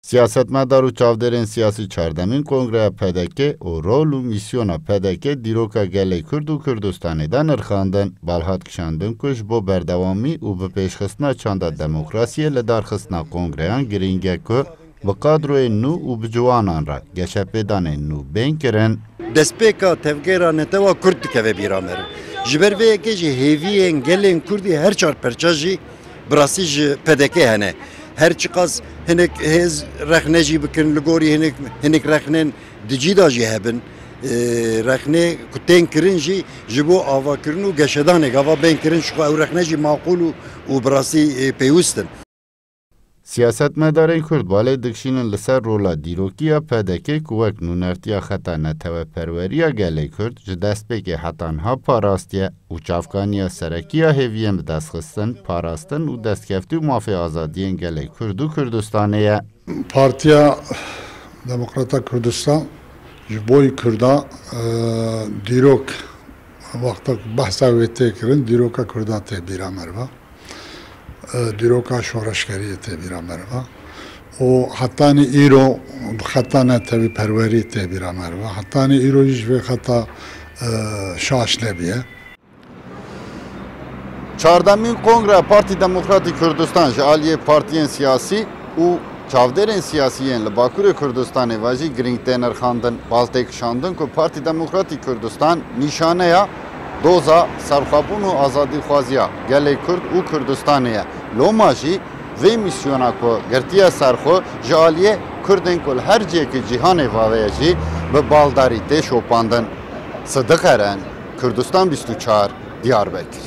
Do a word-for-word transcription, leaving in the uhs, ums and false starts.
Siyasetmedar û çavdêrên siyasî çardemîn Kongreya P D K û rol û mîsyona P D K dîroka gelê Kurd û Kurdistanê de nirxandin. Bal hat kişandin ku ji bo berdewamî û bi pêşxistina çanda demokrasiyê li darxistina kongreyan girîng e ku bi kadroyên nû û bi ciwanan re geşepêdanên nû bên kirin. Destpêka tevgera netewa Kurd dikeve bîra me re. Ji ber vê yekê jî hêviyên gelên Kurdî her çar perça jî bi rastî ji P D K hene. Her çiqas hinek hêz rexne jî bikin, li gorî hinek, hinek rexnên di cî de jî hebin. Ee, rexnê ku tên kirin jî ji bo avakirin û geşedanê gava bên kirin, ji xwe ew rexne jî maqûl û, û bi rastî, e, pêwist in. Siyasetmedarên Kurd balê dikişînin li ser rola dîrokî ya P D K ku wek nûnertiya xeta neteweperweriya gelê Kurd ji destpêkê heta niha parastiye û çavkaniya serekî ya hêviyên bidestxistin, parastin û destkeftî û mafê azadiyên gelê Kurd û Kurdistanê ye. Partiya Demokrata Kurdistan ji bo Kurda, e, dîrok, wexta ku behsa wê tê kirin, dîroka Kurda tê bîra me re ve. E, dîroka şoreşgeriyê tê bîra me re ve. Û hetanî îro xeta neteweperwerî tê bîra me re ve. Hetanî îro jî ji vê xeta, e, şaş nebiye. Çardemîn Kongreya Partî Demokratî Kurdistan ji aliyê partiyên siyasî û çavdêrên siyasî yên li Bakurê Kurdistanê ve jî girîng tê nirxandin. Bal tê kişandin ku Partî Demokratî Kurdistan nîşaneya doza serxwebûn û azadîxwaziya gelê Kurd û Kurdistanê ye. Loma jî vê mîsyona ku girtiye ser xwe ji aliyê Kurdên ku li her cihekî cîhanê vave ye jî bi baldarî tê şopandin. Sidiq Eren, Kurdistan bîst û çar, Diyarbekir.